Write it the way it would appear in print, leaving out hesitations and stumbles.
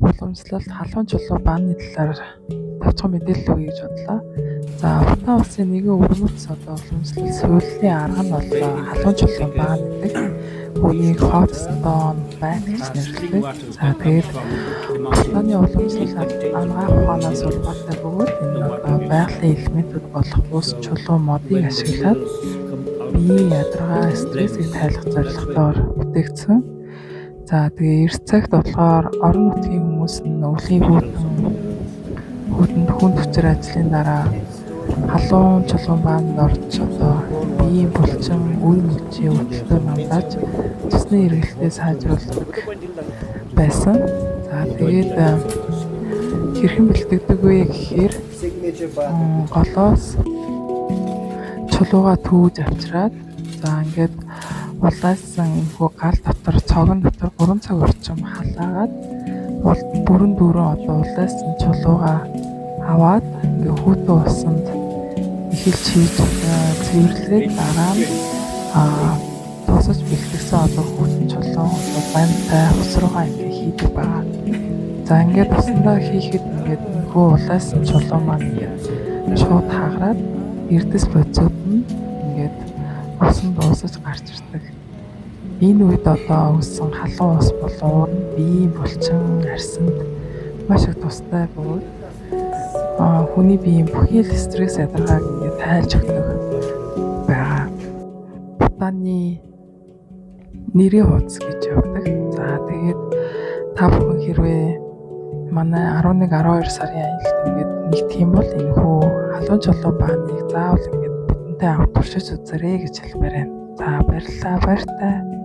Уламжлалт халуун чулуу бааны талаар товчхон мэдээлэл өгье гэж бодлоо. За, Бутан улсын нэгэн өвөрмөц одоо уламжлалт суйллын арга нь бол халуун чулуун баан гэдэг. Үүнийг hot stone bath гэж нэрлэдэг. За, тэгээд Бутаны уламжлал анагаах ухаанаас улбаатай бөгөөд энэ одоо байгалийн элементүүд болох ус, чулуу, модыг ашиглаад биеийн ядаргаа, стрессийг тайлах зорилготойгоор бүтээгдсэн. За, тэгээ эрт цагт болохоор орон нутгийн хүмүүс нь өвлийн хүйтэн хүнд хүчээр ажлын дараа халуун чулуун баанд орж одоо биеийн булчин, үе мөчийн өвдөлтөөр намдааж цусны эргэлтээ сайжруулдаг байсан. За, тэгээд хэрхэн бэлтгэдэг вэ гэхээр голоос чулуугаа түүж авчираад, за, ингээд улайсан энэхүү гал дотор, цогон дотор 3 цаг орчим халаагаад бүрэн дүүрэн одоо улайсан чулуугаа аваад ингээ хүйтэн усанд эхэлж хийж цэвэрлээд, дараа нь тусаж бэлтгэсэн одоо хүйтэн чулуун одоо бантай ус руугаа ингээ хийдэг байгаа. За, ингээд усандаа хийхэд ингээд энэхүү улайсан чулуу маань ингээд шууд хагараад эрдэс бодисууд нь ингээд усанд уусаж гарч ирдэг. Энэ үед одоо үүссэн халуун ус болон уур нь биеийн булчин, арьсанд маш их тустай бөгөөд хүний биеийн бүхий л стресс, ядаргааг ингээд тайлж өгдөг байгаа. Бутаны нэрийн хуудас гэж явдаг. За, тэгээд та бүхэн хэрвээ манай 11 12 сарын аялалд ингээд нэгдэх юм бол энэхүү халуун чулуу бааныг заавал ингээд бидэнтэй хамт туршиж үзээрэй гэж хэлмээр байна. За, баярлалаа, баяртай.